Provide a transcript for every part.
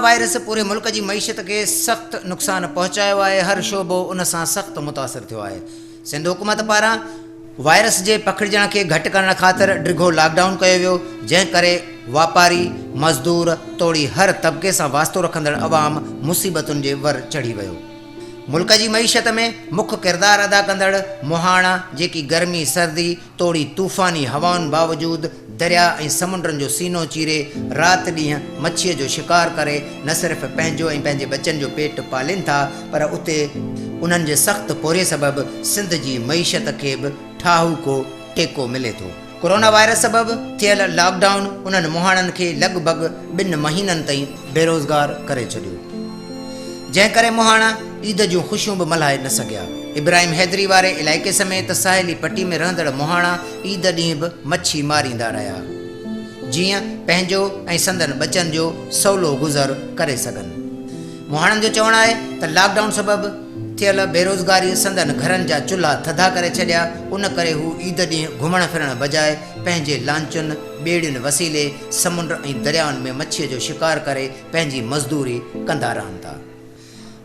Virus پوري ملڪ جي معيشت کي سخت نقصان پهچايو آهي، هر شعبو ان سان سخت متاثر ٿيو آهي. سنڌ حڪومت پاران وائرس جي پکڙجڻ کي گهٽ ڪرڻ خاطر ڊگهو لاڪ ڊائون ڪيو ويو، جنهن ڪري واپاري، مزدور توڙي هر طبقي سان واسطو رکندڙ عوام مصيبتن جي ور چڙهي ويو. ملڪ جي معيشت ۾ مک ڪردار ادا ڪندڙ مهاڻا جيڪي گرمي، سردي توڙي طوفاني هوائن باوجود درياء ۽ سمنڊن جو سينو چيري رات ڏينهن مڇيء جو شڪار ڪري نه صرف پنهنجو ۽ پنهنجي ٻچن جو پيٽ پالين ٿا پر اتي انهن جي سخت پورهيي سبب سنڌ جي معيشت کي به ٺاهوڪو ٽيڪو ملي ٿو. ڪورونا وائرس سبب ٿيل لاڪ ڊائون انهن مهاڻن کي لڳ ڀڳ ٻن مهينن تائين بيروزگار ڪري ڇڏيو، جنهن ڪري مهاڻا عيد جون خوشيون به ملهائي نه سگهيا. ابراهيم حيدري واري علائقي سميت ساحلي پٽي ۾ رهندڙ مهاڻا عيد ڏينهن به مڇي ماريندا رهيا، جيئن پنهنجو ۽ سندن ٻچن جو سولو گذر ڪري سگهن. مهاڻن جو چوڻ آهي ته لاڪ ڊائون سبب ٿيل بيروزگاري سندن گهرن جا چلها ٿڌا ڪري ڇڏيا، ان ڪري هو عيد ڏينهن گهمڻ ڦرڻ بجاء پنهنجي لانچن، ٻيڙين وسيلي سمنڊ ۽ دريائن ۾ مڇيء جو شڪار ڪري پنهنجي مزدوري ڪندا رهن ٿا.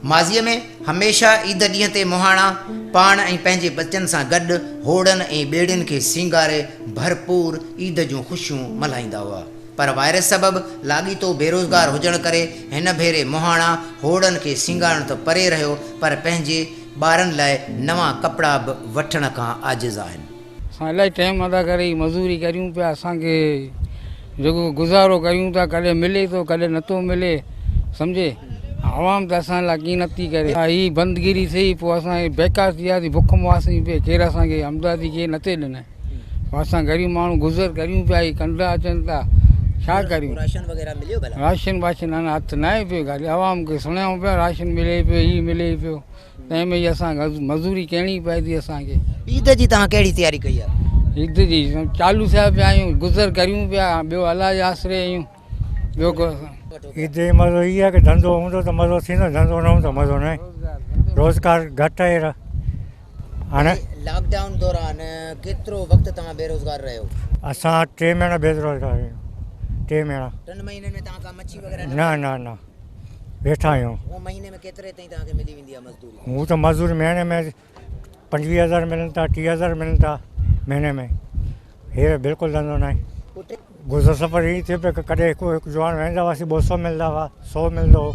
ماضيء ۾ هميشه عيد ڏينهن تي مهاڻا پاڻ ۽ پنهنجي ٻچن سان گڏ هوڙن ۽ ٻيڙين کي سينگاري ڀرپور عيد جون خوشيون ملهائيندا هئا پر وائرس سبب لاڳيتو بيروزگار هجڻ ڪري هن ڀيري مهاڻا هوڙن کي سينگارڻ ته پري رهيو پر پنهنجي ٻارن لاء نوان ڪپڙا به وٺڻ کان عاجز آهن. اسان الاهي ٽائيم ادا ڪري هي مزوري ڪريون پيا اسان کي جيڪو گذارو ڪريون ٿا ڪڏهن ملي ٿو ڪڏهن نٿو ملي سمجهي عوام ته اسان لاء ڪين نٿي ڪري هي بندگيري ٿي پوء اسان بيڪار ٿي وياسين بک مئاسين پئي ڪير اسان کي امدادي ڪير نٿي ڏني پوء اسان غريب ماڻهو گذر ڪريون پيا هي ڪنڊا اچن ٿا ڇا ڪريون راشن وغيره مليو ڀلا راشن واشن اڃا هٿ ناهي پيو گاڏي عوام کي سڻايون پيا راشن ملي پيو هي ملي پيو تنهن ۾ ئي اسان کي مزوري ڪرڻي پئي ٿي اسان کي. عيد جي توهان ڪهڙي تياري ڪئي آهي؟ عيد جي چالو ٿيا پيا آهيون گذر ڪريون پيا ٻيو الله جي آسري آهيون ٻيو ڪو. عيد جو مزو هي آهي ڪه ڌنڌو هوندو ته مزو ٿيندو ڌنڌو نه هوندو ته مزو نه روزگار گهٽ آهي هاڻي. لاڪ ڊائون دوران ڪيترو وقت توهان بيروزگار رهيو؟ اسان ٽي مهينا بيروزگار رهيا ٽي مهينا. ٽن مهينن ۾ توهان ڪا مڇي وغيره نه نه نه. ويٺا آهيون. هونء مهيني ۾ ڪيتري تائين توهان کي ملي ويندي آهي مزدوري؟ هونء ته مزدوري مهيني ۾ 25 هزار ملن ٿا 30 هزار ملن ٿا مهيني ۾ هينئر بلڪل ڌنڌو ناهي. گذر سفر ائين ٿيو پيو ڪڏهن هڪ هڪ جوان ويندا هئاسين ٻه سو ملندا هئا سو ملندو هو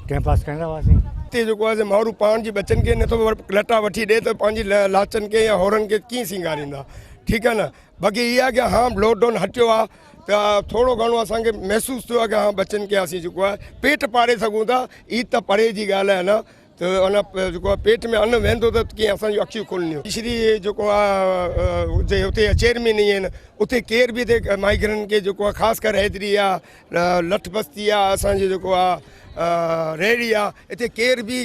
ٽائيم پاس ڪندا هئاسين. هتي جيڪو آهي سو ماڻهو پاڻ جي ٻچن کي نٿو لٽا وٺي ڏي ته پنهنجي لاچن کي يا هورن کي ڪيئن سينگاريندا ٺيڪ آهي نه باقي اها آهي ڪه هاڻ لاڪ ڊائون هٽيو آهي ته ٿورو گهڻو اسان کي محسوس ٿيو آهي ڪه ها ٻچن کي اسين جيڪو آهي پيٽ پاري سگهون ٿا عيد ته پري جي ڳالهه آهي نه ته ان جيڪو آهي پيٽ ۾ ان ويندو ته ڪيئن اسان جون اکيون کلنديون شري جيڪو آهي جي اتي چيئرمين ئي آهن اتي ڪير به اتي مائگرن کي جيڪو آهي خاص ڪري حيدري آهي لٺ بستي آهي اسان جو جيڪو آهي ريڙي آهي اتي ڪير به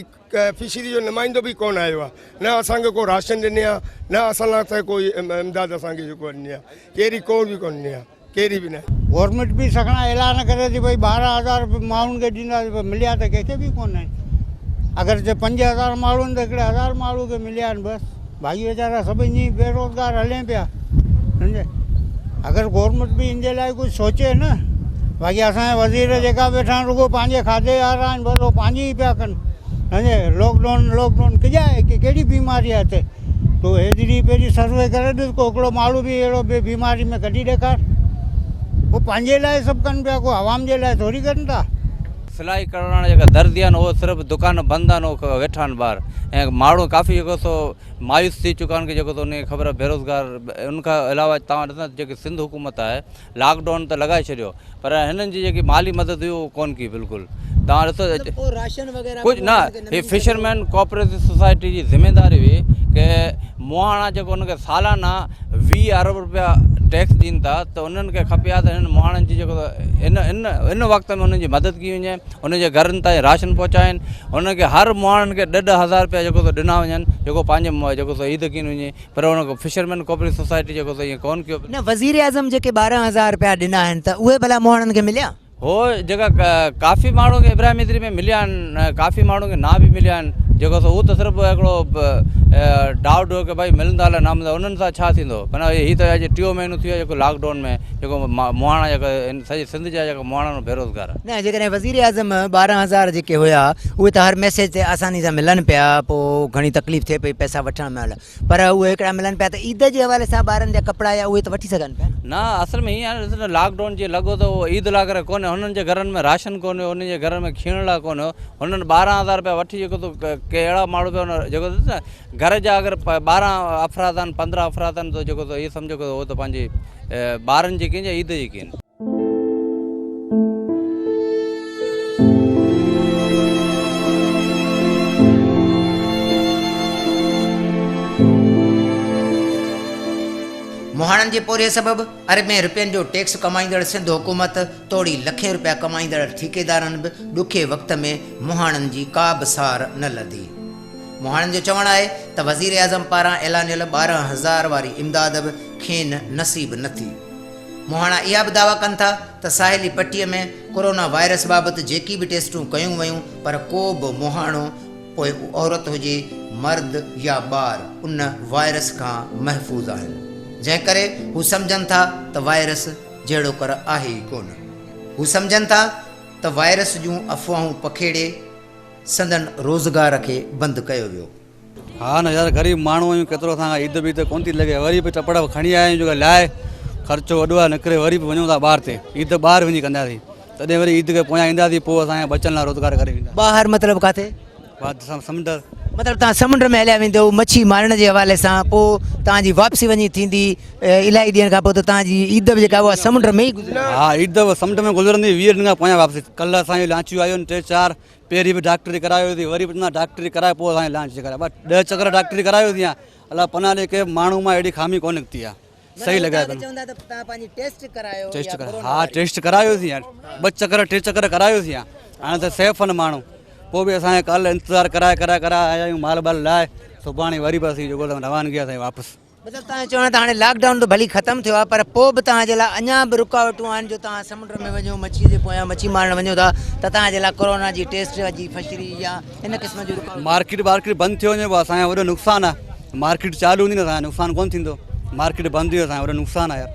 فشري جو نمائندو به ڪونه آيو آهي نه اسان کي ڪو راشن ڏني آهي نه اسان لاء ته ڪوئي امداد اسان کي جيڪو ڏني آهي ڪهڙي ڪو به ڪونه ڏني آهي ڪهڙي به نه. گورنمينٽ به سکڻا اعلان ڪري ٿي ڀئي 12 هزار ماڻهن کي ڏينداسين پر مليا ته ڪنهن کي به ڪونه آهن اگر جي 5000 ماڻهو آهن ته هڪڙي هزار ماڻهو کي مليا آهن بس باقي ويچارا سڀ ائين ئي بيروزگار هلين پيا سمجهي اگر گورنمينٽ به ان جي لاء ڪجهه سوچي نه باقي اسان جا وزير جيڪا ويٺا آهن رڳو پنهنجي کاڌي وارا آهن بس هو پنهنجي ئي پيا ڪن سمجهي لاڪ ڊائون لاڪ ڊائون ڪجا آهي ڪهڙي بيماري آهي هتي تو هيڏي پهرين سروي ڪري ڏس ڪو هڪڙو ماڻهو به اهڙو به بيماري ۾ ڪڍي ڏيکار هو پنهنجي لاء سڀ ڪن پيا ڪو عوام جي لاء ٿوري ڪن ٿا. سلائي ڪرڻ وارا جيڪا درزي آهن اهي صرف دڪان بند آهن اهي ويٺا آهن ٻاهر ۽ ماڻهو ڪافي جيڪو سو مايوس ٿي چڪا آهن ڪي جيڪو سو انهن کي خبر آهي بيروزگار ان کان علاوه توهان ڏسندا جيڪي سنڌ حڪومت آهي لاڪ ڊائون ته لڳائي ڇڏيو پر هنن جي جيڪي مالي مدد هئي اهو ڪون ڪئي بلڪل توهان ڏسو ڪجهه نه هي فشرمين ڪوآپريٽو سوسائٽي جي ذميداري هئي ڪي مهاڻا جيڪو انهن کي سالانه 20 ارب روپيا ٽيڪس ڏين ٿا ته انهن کي کپي ها ته هنن مهاڻن جي جيڪو ان ان ان وقت ۾ انهن جي مدد ڪئي وڃي انهن جي گهرن تائين راشن پهچائين انهن کي هر مهاڻن کي ڏھ ڏھ هزار روپيا جيڪو سو ڏنا وڃن جيڪو پنهنجي جيڪو سو عيد ڪين وڃي پر ان فشرمين ڪوآپريٽو سوسائٽي جيڪو سو ائين ڪون ڪيو. نه وزيراعظم جيڪي 12 هزار روپيا ڏنا آهن ته اهي ڀلا مهاڻن کي مليا؟ هو جيڪا ڪافي ماڻهن کي ابراهيم ادري ۾ مليا آهن ڪافي ماڻهن کي نه به مليا آهن. جيڪو سو هو ته صرف هڪڙو ڊاء ڊوء ڪي ڀائي ملندا الائي نه ملندا انهن سان ڇا ٿيندو معنيٰ هي ته اڄ ٽيون مهينو ٿي ويو جيڪو لاڪ ڊائون ۾ جيڪو مهاڻا جيڪا هن سڄي سنڌ جا جيڪا مهاڻا آهن بيروزگار. نه جيڪڏهن وزيراعظم 12 هزار جيڪي هيا اهي ته هر ميسيج تي آساني سان ملن پيا پوء گهڻي تڪليف ٿئي پئي پئسا وٺڻ مهل پر اهي هڪڙا ملن پيا ته عيد جي حوالي سان ٻارن جا ڪپڙا يا اهي ته وٺي سگهن پيا نه. نه اصل ۾ هيئن آهي نه ڏس نه لاڪ ڊائون جيئن لڳو ته اهو عيد لاء ڪري ڪونهي هنن جي گهرن ۾ راشن ڪونهي هنن جي گهرن ۾ کيڻ لاء ڪونهي هنن 12 هزار رپيا وٺي جيڪو تو ڪي اهڙا ماڻهو پيا جيڪو ڏس نه گهر جا اگر 12 افراد آهن 15 افراد آهن ته جيڪو تو اهي سمجهو ڪي اهو ته پنهنجي ٻارن جي ڪين يا عيد جي ڪين. مهاڻن جي پورهيي سبب اربين رپين جو ٽيڪس ڪمائيندڙ سنڌ حڪومت توڙي لکين رپيا ڪمائيندڙ ٺيڪيدارن به ڏکي وقت ۾ مهاڻن جي ڪا به سار نه لڌي. مهاڻن جو چوڻ آهي ته وزيراعظم پاران اعلانيل 12 هزار واري امداد به کين نصيب نه ٿي. مهاڻا اها به دعويٰ ڪن ٿا ته ساحلي پٽي ۾ ڪورونا وائرس بابت جيڪي به ٽيسٽون ڪيون ويون پر ڪو به مهاڻو پوء عورت هجي، مرد يا ٻار ان وائرس کان محفوظ آهن جنهن ڪري هو سمجهن ٿا ته وائرس جهڙوڪر آهي ئي ڪونه. هو سمجهن ٿا ته وائرس جون افواهون پکيڙي سندن روزگار کي بند ڪيو ويو. ها نه يار غريب ماڻهو آهيون ڪيترو اسان کان عيد بيد ڪونه ٿي لڳي وري به ٽپڙ کڻي آيا آهيون جيڪا لاء خرچو وڏو آهي نڪري وري به وڃون ٿا ٻاهر تي عيد ٻاهر وڃي ڪنداسين تڏهن وري عيد کي پويان اينداسين پوء اسان جي ٻچن لاء روزگار ڪري ويندا. ٻاهر مطلب ڪاٿي؟ ٻاهر سمنڊ. مطلب توهان سمنڊ ۾ هليا ويندؤ مڇي مارڻ جي حوالي سان پوء توهان جي واپسي وڃي ٿيندي الاهي ڏينهن کان پوء ته توهان جي عيد به جيڪا اها سمنڊ ۾ ئي گذرندي. ها عيد به سمنڊ ۾ گذرندي 20 ڏينهن کان پويان واپسي ڪلهه اسان جون لانچيون آيون آهن ٽي چار پهرين به ڊاڪٽري ڪرايو ٿي وري به چوندا ڊاڪٽري ڪرائي پوء اسان لانچ ڪرائي ٻه ڏهه چڪر ڊاڪٽري ڪرايو ٿي الله پناهه ڏي ڪنهن ماڻهو مان اهڙي خامي ڪونه نڪتي آهي صحيح لڳا چوندا ته تان پنهنجي ٽيسٽ ڪرايو ٽيسٽ ڪرايو ها ٽيسٽ ڪرايو ٿي ٻه چڪر ٽي چڪر ڪرايو ٿي هاڻي ته سيف آهن ماڻهو پوء به اسان ڪالهه انتظار ڪرائي ڪرائي ڪرائي آيا آهيون مال بال لاء سڀاڻي وري به اسين جيڪو روانگي آهي واپس مطلب توهان جو چوڻ آهي ته هاڻي لاڪ ڊائون ته ڀلي ختم ٿيو آهي پر پوء به توهان جي لاء اڃا به رڪاوٽون آهن جو توهان سمنڊ ۾ وڃو مڇي جي پويان مڇي مارڻ وڃو ٿا ته توهان جي لاء ڪورونا جي ٽيسٽ جي فشري يا ان قسم جون رڪاوٽون. مارڪيٽ وارڪيٽ بند ٿيو وڃي پوء اسان جو وڏو نقصان آهي مارڪيٽ چالو هوندي نه اسان جو نقصان ڪونه ٿيندو مارڪيٽ بند ٿي وئي اسان جو وڏو نقصان آهي يار.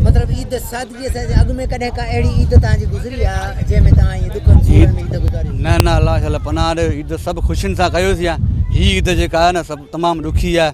مطلب عيد سادگي سان اڳ ۾ ڪڏهن ڪا اهڙي عيد توهان جي گذري آهي جنهن ۾ توهان ائين ڏکن سورن ۾ عيد گذاري هجي؟ نه نه الله شال پناهه ڏي عيد سڀ خوشين سان ڪيوسين هي عيد جيڪا آهي نه سڀ تمام ڏکي آهي.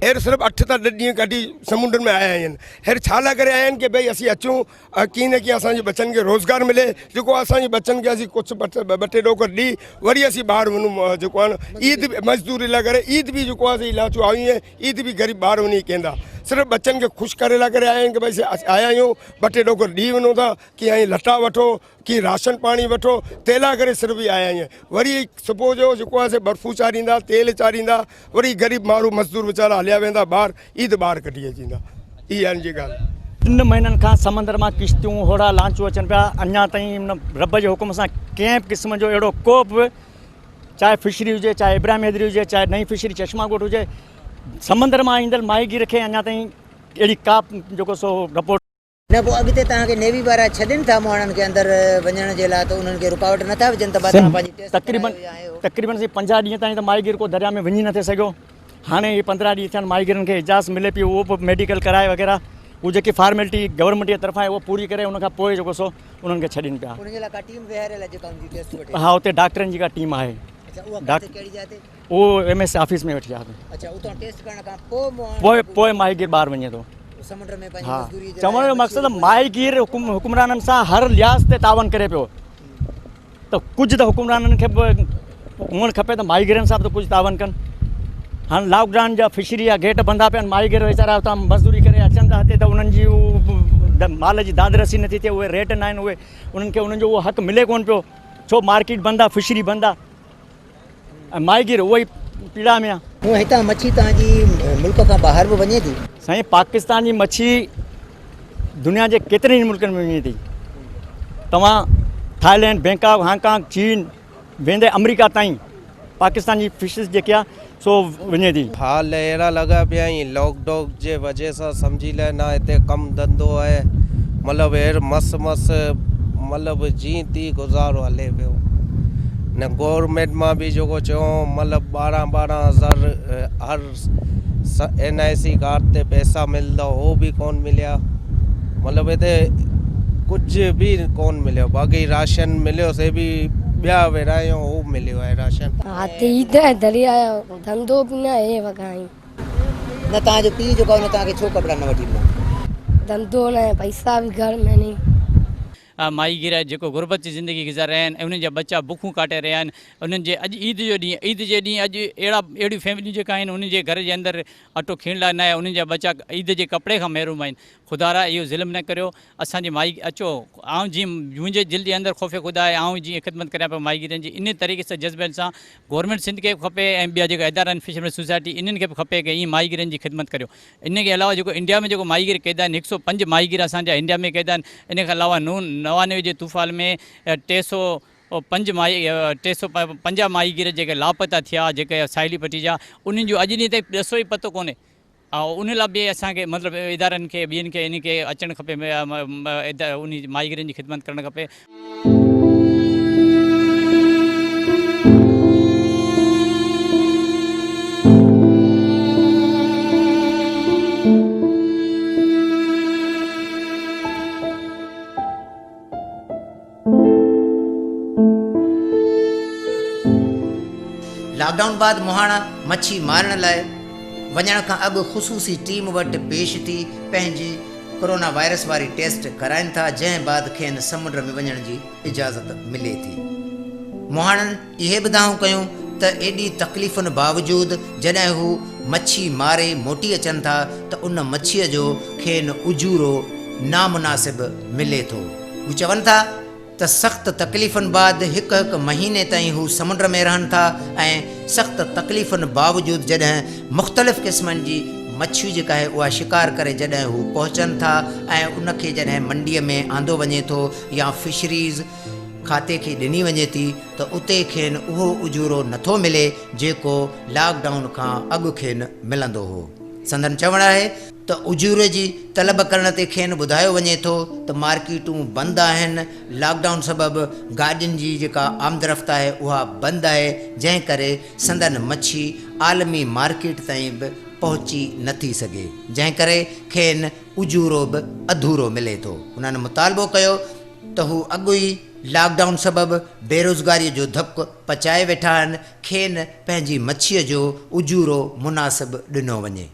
هير صرف اٺ ته ڏھ ڏينهن ڪڍي سمنڊن ۾ آيا آهن هير ڇا لاء ڪري آيا آهن ڪي ڀئي اسين اچون ۽ ڪيئن نه ڪيئن اسان جي ٻچن کي روزگار ملي جيڪو اسان جي ٻچن کي اسين ڪجهه ٻه ٽي ڏوڪڙ ڏئي وري اسين ٻاهر وڃون جيڪو آهي نه عيد به مزدوري لاء ڪري عيد به جيڪو آهي سي لانچون آيون آهن عيد به غريب ٻاهر وڃي ڪيندا صرف ٻچن کي خوش ڪري لاء ڪري آيا آهن ڪي ڀئي اسين آيا آهيون ٻه ٽي ڏوڪڙ ڏئي وڃون ٿا ڪي ائين لٽا وٺو ڪي راشن پاڻي وٺو تيلا ڪري صرف ئي آيا آهيون وري صبح جو جيڪو آهي سي برفون چاريندا تيل چاريندا وري غريب ماڻهو مزدور ويچارا هليا ويندا ٻاهر عيد ٻاهر ڪڍي اچي ايندا اها آهن جي ڳالهه. ٽن مهينن کان سمندر مان ڪشتيون هوڙا لانچون اچن پيا اڃا تائين ان رب جي حڪم سان ڪنهن به قسم جو اهڙو ڪو به چاهي فشري هجي چاهي ابراهيم حيدري هجي چاهي نئين فشري چشما ڳوٺ هجي سمندر مان ايندڙ ماهيگير کي اڃا تائين اهڙي ڪا جيڪو سو رپورٽ نه پوء اڳتي توهان کي نيوي وارا ڇڏين ٿا مهاڻن کي اندر وڃڻ جي لاء ته انهن کي رڪاوٽ نه ٿا وجهن ته ڀا توهان پنهنجي ٽيسٽ تقريبن ڪرايو يا هي هو. تقريبن سائين 50 ڏينهن تائين ته ماهيگير ڪو درياء ۾ وڃي نه ٿي سگهيو هاڻي هي 15 ڏينهن ٿيا آهن ماهيگيرن کي اجازت ملي پئي اهو به ميڊيڪل ڪرائي وغيره هو جيڪي فارملٽي گورنمينٽ جي طرفان آهي اهو پوري ڪري ان کان پوء جيڪو سو انهن کي ڇڏين پيا. انهن جي لاء ڪا ٽيم ويهاريل آهي جيڪا ان جي ٽيسٽ وٺي؟ ها اتي ڊاڪٽرن جي ڪا ٽيم آهي. اڇا اها ڪاٿي ڪهڙي جاء تي؟ اهو ايم ايس آفيس ۾ ويٺي آهي. اڇا اتان ٽيسٽ ڪرڻ کان پوء مهاڻو پوء پوء ماهيگير ٻاهر وڃي ٿو. سمنڊ ۾ پنهنجي ها مزدوري جي لاء چوڻ جو مڇي مقصد جي پوء ماهيگير حڪمرانن سان هر لحاظ تي تعاون ڪري پيو ته ڪجهه ته حڪمرانن کي به هئڻ کپي ته ماهيگيرن سان به ته ڪجهه تعاون ڪن. هاڻ لاڪ ڊائون جا فشري جا گيٽ بندا پيا آهن ماهيگير ويچارا اتان مزدوري ڪري اچن ٿا هتي ته انهن جي مال جي داد رسي نٿي ٿئي اهي ريٽ نه آهن اهي انهن کي انهن جو اهو حق ملي ڪونه پيو ڇو مارڪيٽ بند آهي فشري بند آهي. ۽ ماهيگير اهو ئي پيڙا ۾ آ. هونء هتان مڇي توهان جي ملڪ کان ٻاهر به وڃي ٿي. سائين پاڪستان جي مڇي دنيا جي ڪيترن ئي ملڪن ۾ وڃي ٿي. توهان ٿائلينڊ، بينڪاڪ، هانگ ڪانگ، چين ويندي آمريڪا تائين پاڪستان جي فشز جيڪي آ سو وڃي ٿي. حال اهڙا لڳا پيا آهن لاڪ ڊائون جي وجه سان سمجهي لئه نه هتي ڪم ڌنڌو آهي مطلب هير مس مس مطلب جين تين گذارو هلي پيو. نه گورنمينٽ مان به جيڪو چيو مطلب ٻارهن ٻارهن هزار هر اين آء سي ڪارڊ تي پئسا ملندا هو به ڪون مليا مطلب هتي ڪجهه به ڪون مليو باقي راشن مليو سي به ٻيا ورهايو هو مليو آهي راشن. ها ته عيد ۽ دريا جو ڌنڌو به نه هي وڳائين. نه توهان جو پيء جيڪو آهي ان توهان کي ڇو ڪپڙا نه وٺي ڏنا؟ ڌنڌو نه پئسا به گهر ۾ نهين. ماهيگير جيڪو غربت جي زندگي گذاري رهيا آهن ۽ انهن جا ٻچا بکون ڪاٽي رهيا آهن انهن جي اڄ عيد جو ڏينهن عيد جي ڏينهن اڄ اهڙا اهڙيون فيمليون جيڪا آهن انهن جي گهر جي اندر اٽو کيڻ لاء ناهي انهن جا ٻچا عيد جي ڪپڙي کان محروم آهن خدارا اهو ظلم نه ڪريو اسان جي ماهي اچو آئون جيئن منهنجي دل جي اندر خوف خدا آهي آئون جيئن خدمت ڪريان پيو ماهيگيرن جي انهي طريقي سان جذبن سان گورنمينٽ سنڌ کي به کپي ۽ ٻيا جيڪا ادارا آهن فشرمين سوسائٽي انهن کي به کپي ڪي ائين ماهيگيرن جي خدمت ڪريو ان کي علاوه جيڪو انڊيا ۾ جيڪو ماهيگير قيد آهن هڪ سو پنج ماهيگير اسان جا انڊيا ۾ قيد آهن ان کان علاوه نون 99 جي طوفان ۾ 305 ماهي 350 ماهيگير جيڪي لاپتا ٿيا جيڪي ساحلي پٽي جا انهن جو اڄ ڏينهن تائين ڏسو ئي پتو ڪونهي ان لاء به اسان کي مطلب ادارن کي ٻين کي ان کي اچڻ کپي انهي ماهيگيرن جي خدمت ڪرڻ کپي. لاڪ ڊائون بعد مهاڻا مڇي مارڻ لاء وڃڻ کان اڳ خصوصي ٽيم وٽ پيش ٿي پنهنجي ڪورونا وائرس واري ٽيسٽ ڪرائين ٿا جنهن بعد کين سمنڊ ۾ وڃڻ جي اجازت ملي ٿي. مهاڻن اهي به دانهون ڪيون ته ايڏي تڪليفن باوجود جڏهن هو مڇي ماري موٽي اچن ٿا ته ان مڇيء جو کين اجورو نامناسب ملي ٿو. هو چون ٿا ته سخت تڪليفن بعد هڪ هڪ مهيني تائين هو سمنڊ ۾ رهن ٿا ۽ سخت تڪليفن باوجود جڏهن مختلف قسمن جي مڇيون جيڪا آهي اها شڪار ڪري جڏهن هو پهچن ٿا ۽ ان کي جڏهن منڊيء ۾ آندو وڃي ٿو يا فشريز کاتي کي ڏني وڃي ٿي ته اتي کين اهو اجورو نٿو ملي جيڪو لاڪ ڊائون کان اڳ کين ملندو هو. سندن چوڻ آهي ته اجوري جي طلب ڪرڻ تي کين ٻڌايو وڃي ٿو ته مارڪيٽون بند آهن، لاڪ ڊائون سبب گاڏين جي جيڪا آمدرفت آهي اها بند آهي جنهن ڪري سندن مڇي عالمي مارڪيٽ تائين به پهچي نٿي سگهي جنهن ڪري کين اجورو به اڌورو ملي ٿو. انهن مطالبو ڪيو ته هو اڳ ئي لاڪ ڊائون سبب بيروزگاري جو ڌڪ پچائي ويٺا آهن کين پنهنجي مڇي جو اجورو مناسب ڏنو وڃي.